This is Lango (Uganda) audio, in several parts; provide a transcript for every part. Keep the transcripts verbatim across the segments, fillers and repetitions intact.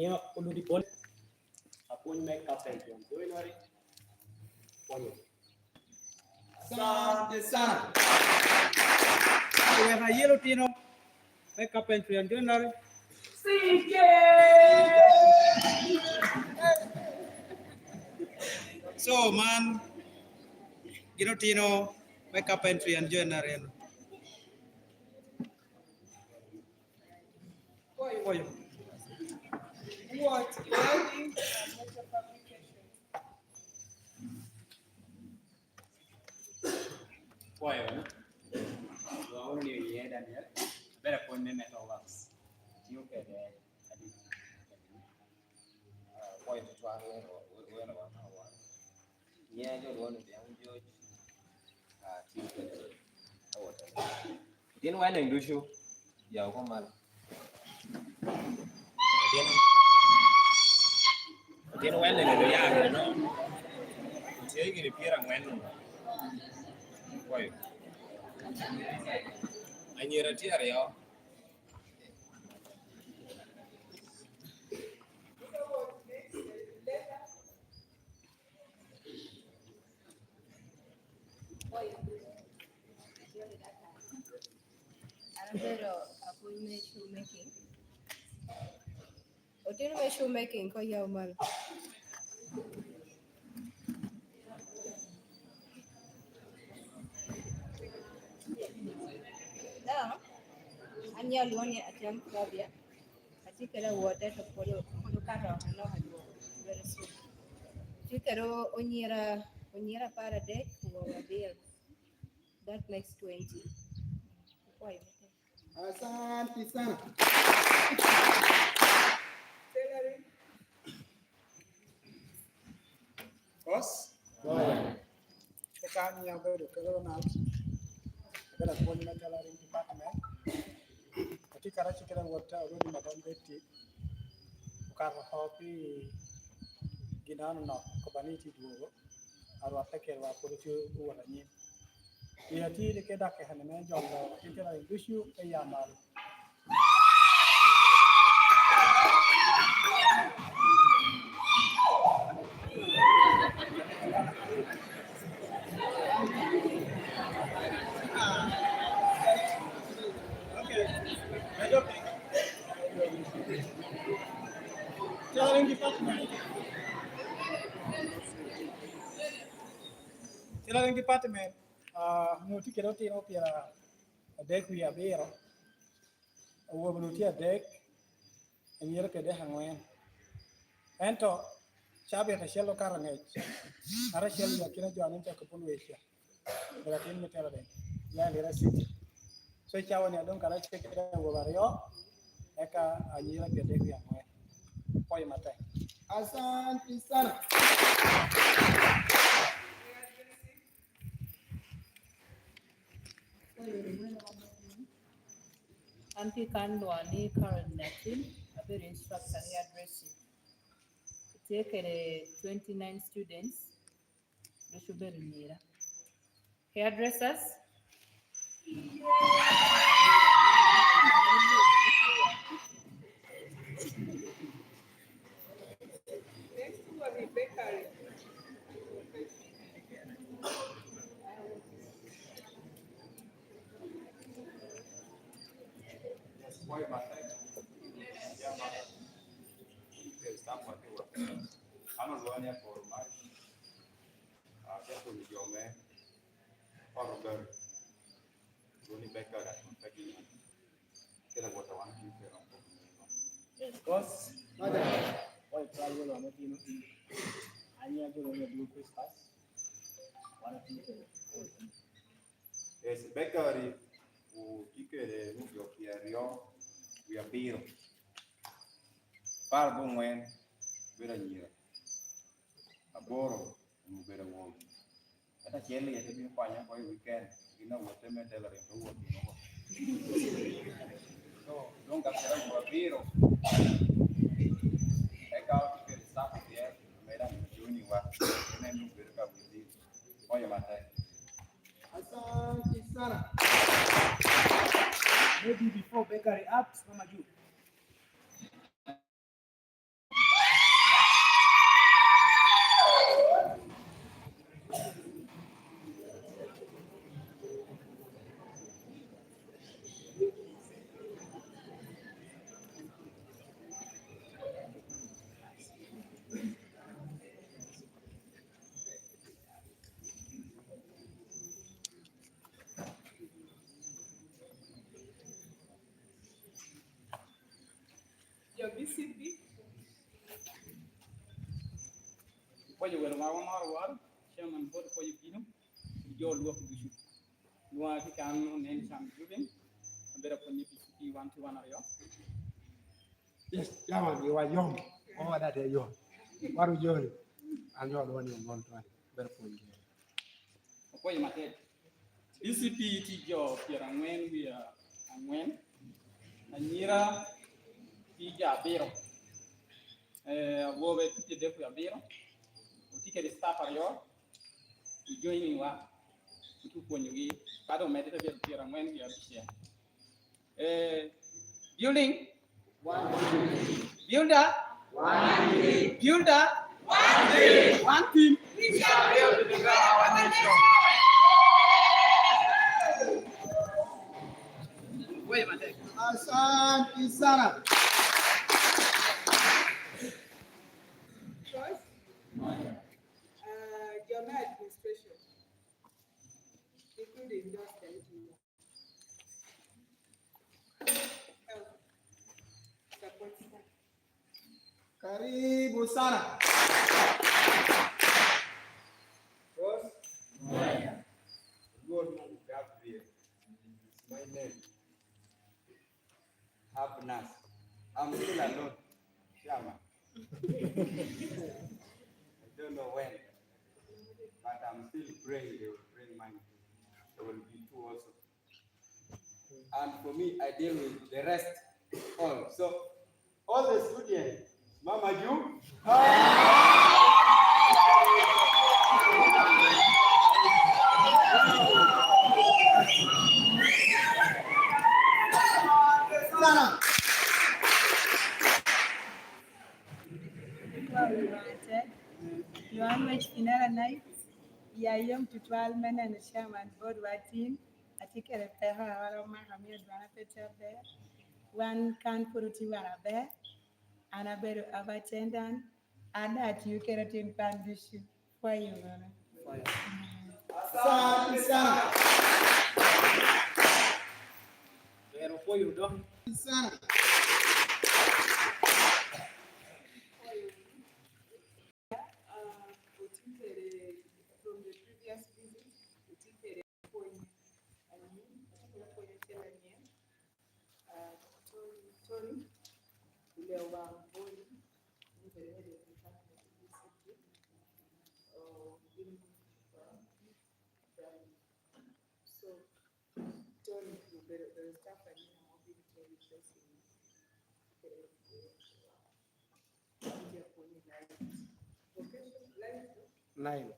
Miyo oludi pol. Apwony me Carpentry and Joinery. Pwonyo. Asante sana. Wek ayel otino me Carpentry and Joinery. So, man gin otino me Carpentry and Joinery eno. Kwayo, kwayo. What? Welding and metal fabrication. Kwayo, lwongo ni Oyee Daniel. Abedo apwony me Metal Works. Tiyo kede adi? Ah, kwayo tutwal weno, weno, weno, weno. Nye jo dwon otyeno George, ah, tye kede awot. Otyen welding ducu, ya oko malo. Otyen, otyen welding ducu ya gire no. Otye gire pyerangwen no. Kwayo. Anyira tye aryo. An abedo apwony me shoemaking. Otino me shoemaking ko ya malo. Now, an ya lwongo ni Acam Flavia. Atye kede awote to pwod, pwod okato oko nok adwogo, very soon. Atye kede o-, onyira, onyira apar adek, owowa abiro. That makes twenty. Okwayo matek. Asante sana. Tailoring. Boss? Eka an nying abedo Kelo Ronald. Abedo apwony me tailoring department. Atye karacel kede awotta Oroni Madam Betty. Okato oko pi gin a ononok, kobba ni tye dwogo. Arwatte kedwa pwod tye owot anyim. Pi atye kede dok kekene me jolo titira i ducu me ya malo. Okay. Tailoring department. Tailoring department, ah, onwoŋo tye kede otino pyera adek wie abiro. Awobe onwoŋo tye adek, anyira pyera adek aŋwen. Ento cabit acel okato angec. Ngat acel i akina jo a nen cako pwod wec ca. Obedo atin me tela dek. Ya lira city. So, i cawa ni adong karacel kede awobe aryo, eka anyira pyera adek wie aŋwen. Pwoyo matek. Asante sana. An tye kan lwongo ni Karen Nyatin, abedo instructor hairdressing. Tye kede twenty-nine students, ducu obedo nyira. Hairdressers. Next one is bakery. Yes, boy, my thank you. Yeah, my, there's someone who, I'm a lawyer for my, uh, just for the young man. Oro bere. Dwoni beka dak kun peki ni. Kela wota wan ki kela. Boss, madam, oi, try welo ame tino. Anya jolo ni dul Christmas. Wan ki kela. Yes, bakery, u kikele mu jo pyeraryo wie abiro. Apar bongwen bedo anyira. Aboro onwoŋo obedo awobi. Ento acel-li ete bino kwanya oko i weekend, gin awotte me tailoring te wot gin oko. So, dong ka kite awobi abiro, eka otye kede staff acel, ame daŋ juniwa, en en obedo ka within. Konyo matek. Asante sana. Maybe before bakery apps, Mama Ju. Pwoyo welo marwa moro woro, Chairman Board pwoyo bino, jo lwak ducu. Lwak ki kan onen Sam Jubin, abedo apwony i P C P one two one aryo. Yes, Chairman, iwa yom. Owa da te yom. Waro jori. An yo lwani omon twani. Bedo pwony gire. Opwoyo matek. D C P tye jo pyerangwen wie angwen, anyira tye jo abiro, eh, awobe tye pyerdek wie abiro, otye kede staff aryo, ojoiniwa, otye opwonyogi, kadi omedde te bedo pyerangwen wie abicel. Eh, building. One team. Builder. One team. Builder. One team. One team. We shall build together our nation. Wait a minute. Asante sana. First, uh, Joma administration, including those that you Karibu sana. Boss, Rwot Mungu Gabriel is my name. Have nurse. I'm still alone. Chairman. I don't know when, but I'm still praying they will bring money. There will be two also. And for me, I deal with the rest all. So, all the students, Mama Juu. Sana. Lwak wec Kinara Nights, ya yom tutwal me neno Chairman Board wa tin. Atye kede peko a oro omaka, mio dwana pe tye aber. Wan kan pwod otye wan aber. An abedo overtendant. An daŋ atio kede tin kwan ducu. Pwoyo wunu. Asante sana. Pero pwoyo dong. Sana. Uh, otye kede, from the previous visit, otye kede pwony anyen, otye kede pwony acel anyen. Uh, Tony, Tony, Lewa Boni, ni kede head of department of E C T. Oh, gin, uh, from, so, Tony, obedo, obedo staff anyen, obedo Tony, Tony, kede, Nine.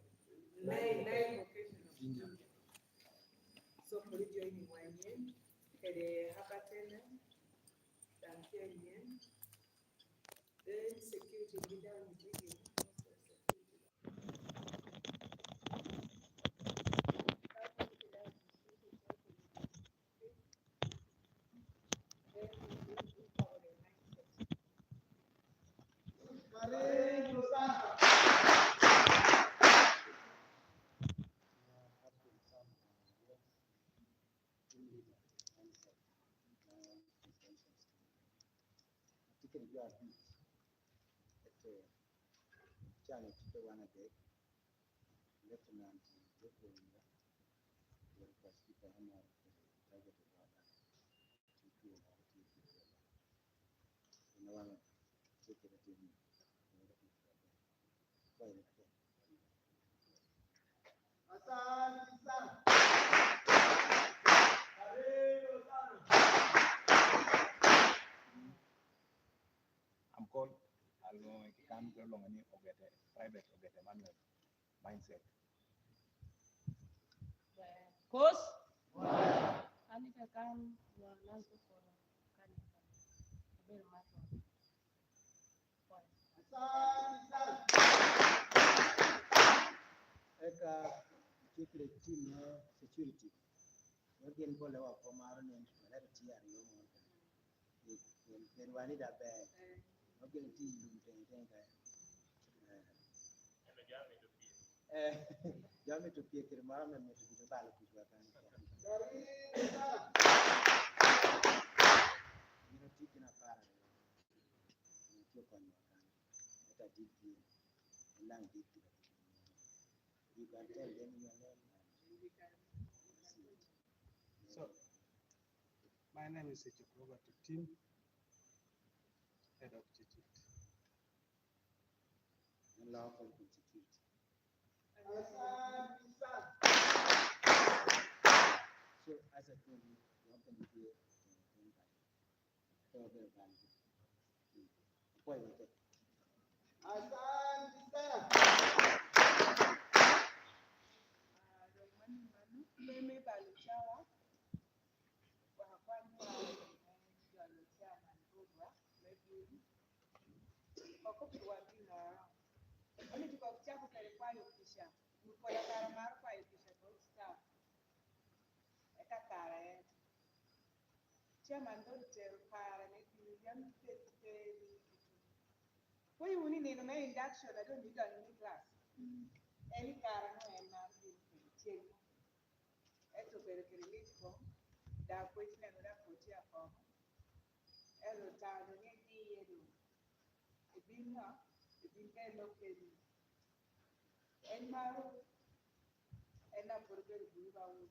Nine, nine vocation of Jinja. So, pwod joining wa anyen, kede Habatena, daŋ tye anyen. Then security gi daŋ tye gin. Atye kede jo abic, ento can otye pe wan adek. Lieutenant Jeffrey Oyuga, pien paco tye peke moro kede target of our life. Tye two of our team. Pien wan tye kede team ni, pien wan tye kede team. Pwony atek. Asante sana. Karibu sana. I'm called, alwoŋo i Kikan, bino lwoŋo ni Ogete, Private Ogete Manuel. Mindset. Kos? An i Kakan, nywal an kokoro kan i Kakan. Abedo matwal. Eka tye kede team me security. Wek gin bolle wa oko maro ni malaria tye aryo moro kene. Pien, pien wan i da ber. Ma gin tye i lum tenge tenge ka. Eh, jo mito pye kede moro ame mito bino balo kuc wa kan. Gin otye gin apar aryo. tye okonyowa kan. Ento adit gin, en daŋ dit gin. You can tell them you are not. So, my name is Ejok Robert Otim, head of Chichit. An loko kom Chichit. So, as I told you, you have to be here. Asante sana. Ah, dok mano, mano, me, me balo cawa, wakwan wa, eh, jolo cawa man botwa, me bino. Kok opiwa ginnoro. Mano tye kok cako kede kwayo kica. Koda kara mar kwayo kica bot staff. Eka kara en. Chairman doŋ otero kare me bino yam teri teri. Pwonyo wunu i nino me induction a doŋ idonyo ni class. En i kare no en maro bino kede cen. Ento obedo kede lit kom, daŋ pwod neno daŋ pwod tye akomo. Ento otamo ni diye doŋ. Ebin ŋo? Ebin ka elok kedi. En maro, en daŋ pwod obedo bulu ba wun.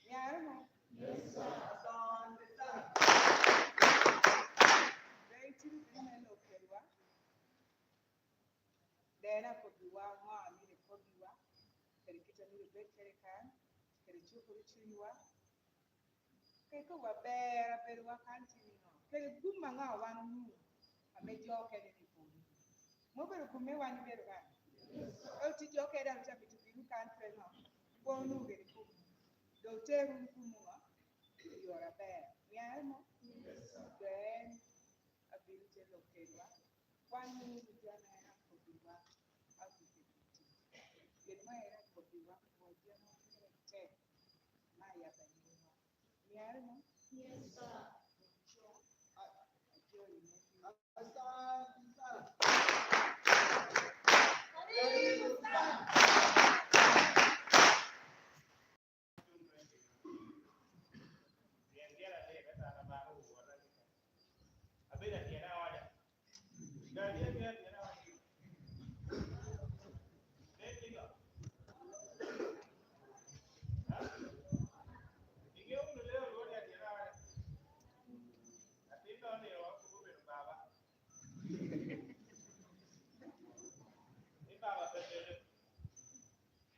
Nyare mo? Yes, sir. Asante sana. Be iciro bino me lok kedwa? Dena kobbiwa ŋo a myero ikobbiwa, kede kit a myero ibed kede kan, kede cukuru cunywa, Keko wa ber abedo wa kan tye nino, kede gum aŋo a wan onwoŋo ame jo okene ni gum? Mom obedo gum me wan ibedo kan? Ento tye jo okene daŋ tye amito bino kan pe ŋo? Koŋ onwoŋo kede gum. Doŋ oter wunu gum ŋo? I yore aber. Niaŋ en mo? Doŋ en abino te lok kedwa. Wan wunu jo ame en akobbiwa, agikki ducu. Gin mo en akobbiwa, wa jo ame tek, me ayaba nyingwa. Myero mo? Yes, sir. Asante sana. Karibu sana. Pien tyen adek, eka an amako wowota keken. Abedo atyena oda. Dok tye atyena atyena oda. Nen nigo? Ha? Iŋeo wunu leo olwoŋo ni atyena oda? Atin dok ni oko obedo baba. Ni baba pe kede.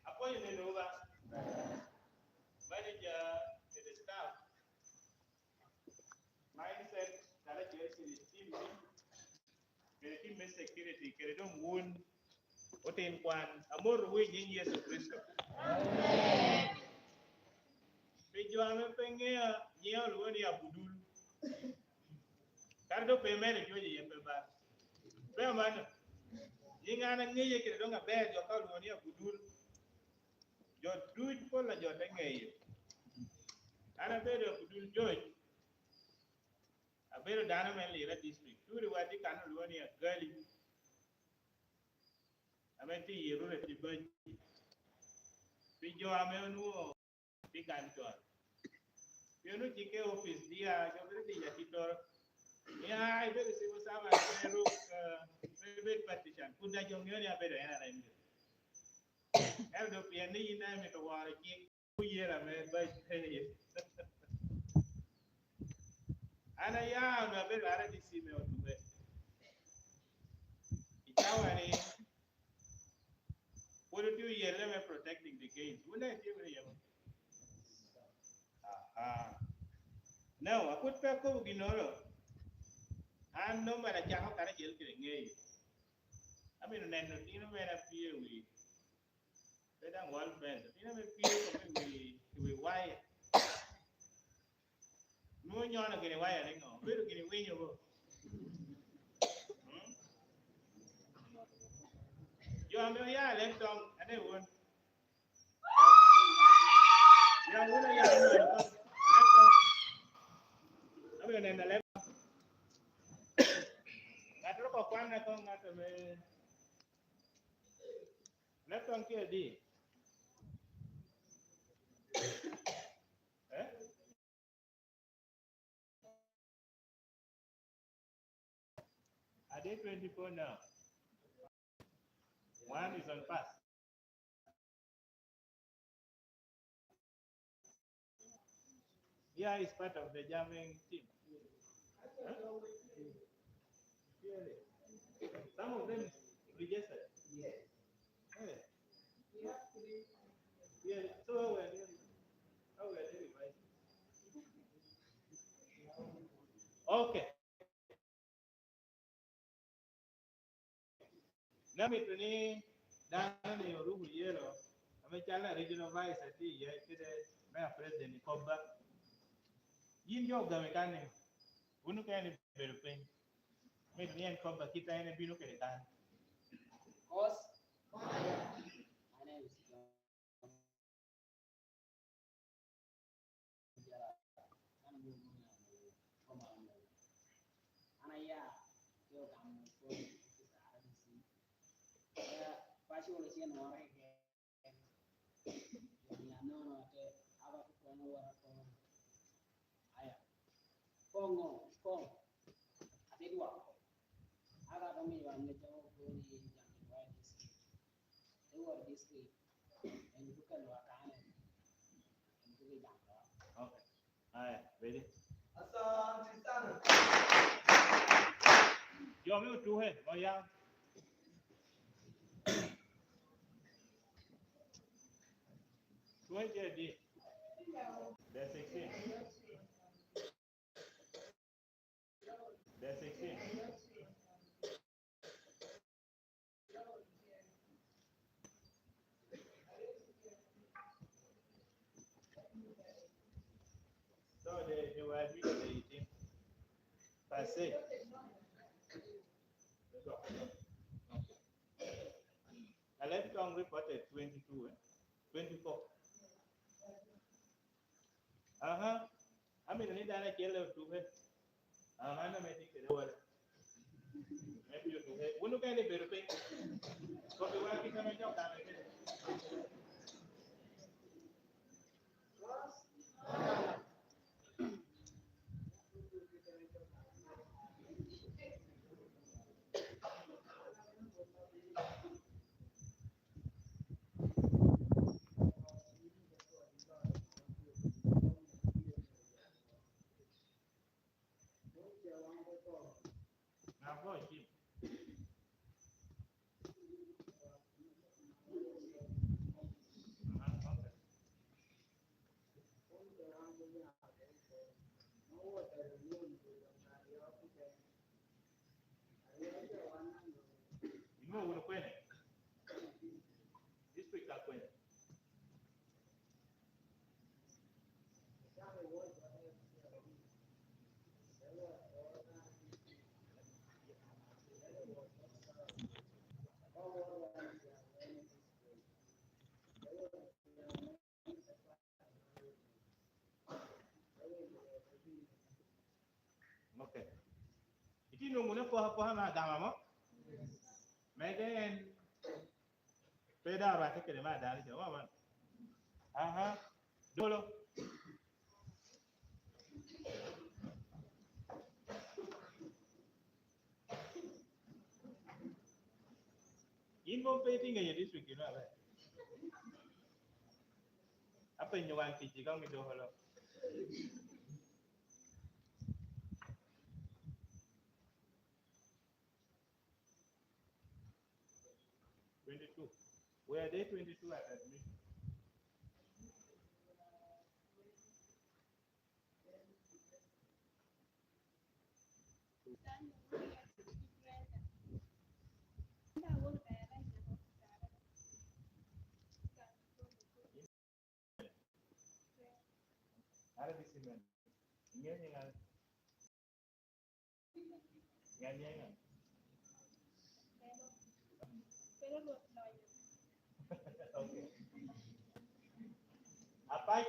Apwonyo nenowu ba. Manager kede staff. Mindset, karacel kede team ni, kede team me security, kede doŋ wun otin kwan. Amotowu i nyiŋ Yecu Kricito. Pi jo ame pe ŋea, nyiŋa olwoŋo ni Abudul. Kadi doŋ pe mere coc iye pe bal. Pe amano. Nyiŋ an aŋeye kede doŋ aber, jo ka olwoŋo ni Abudul. Jo duc pol a jo te ŋeyo. An abedo Abudul Joc. Abedo dano me Lira District. Turiwa tye kan olwoŋo ni Agali. Ame tye i Rureti Baji. Pi jo ame onwoŋo tye kan con. Pien ocikke opic dia, jo bedo tic atittoro. Ni, "Ah, ibedo civil servant, me ruk, eh, me ibed partisan." Kun daŋ jo ŋeo ni abedo N R M. Ento doŋ pien ni in daŋ imito woro cik, oyela me vice president. An aya onwoŋo abedo R D C me Otuke. I cawa ni, pwod otye oyelle me protecting the gains. Wun daŋ itye wunu iye bo? Aha. No, a pwod pe akobo ginnoro. An nongo mere acako karacel kede ŋeyo. Amito neno otino mere a pye i wi, pe daŋ wall fence, otino mere pye koko i wi, i wi waya. Nwoŋo nyono gini waya ni ŋo? Obedo gini winyo bo. Hmm? Jo ame oya Alek Tong, ane wun. Ya wun oya Alek Tong. Alek Tong. Abiro neno Alek Tong. Ŋattoro kok kwanna kong ŋat ame Alek Tong tye adi? Eh? they twenty-four now? One is on pass. Yeah, is part of the jamming team. Huh? Really? Some of them registered. Yes. Hey. Yeah. So how were they? How were they revised? Okay. Amito ni dano ni oruko yelo, ame calo a regional vice atye iye, kede me a president i kobba. Yin jo ogame kan ni, wun okene ni bedo piny. Amito ni en kobba kit a en ebino kede kan. Boss, my name is John. An aya te ogamo kwo i R D C. Aya, paco wunu cen woro keken. Joni anono ate, aba kukweno woro akwena. Aya. Koŋo, koŋ. Ate dwoko. Aka ate miyo an me jamo kwo i Jambi Wai District. Te woro district. En bukka lwak kane. En bukka i Jambi Wai. Okay. Aya, ready? Asante sana. Jo me otuke, mo ya. Twenty adi? The sixteen. The sixteen. So they, they were admitted the eighteen per se. Alebtong reported twenty-two, eh? Twenty-four. Aha. Amito ni dano acel otuke. Aha, an ame tye kede wala. Me bino tuke. Wun okene ibedo piny. Kobbiwa kit ame jo kare kede. Inwoŋo wunu kwene? District a kwene? Okay. Itye nwoŋo wunu apokapoka me agama mo? Mege en pe daŋ orwatte kede me adani ca, wa man. Aha. Dolo. In mom pe itye ŋeyo district ino aber. Apenyo waŋ tic i koŋ i Doholo. Twenty-two. Were they twenty-two at admission? Ara di simen. Ŋe ni ŋa? Ŋa ni ŋa? Okay. Apac.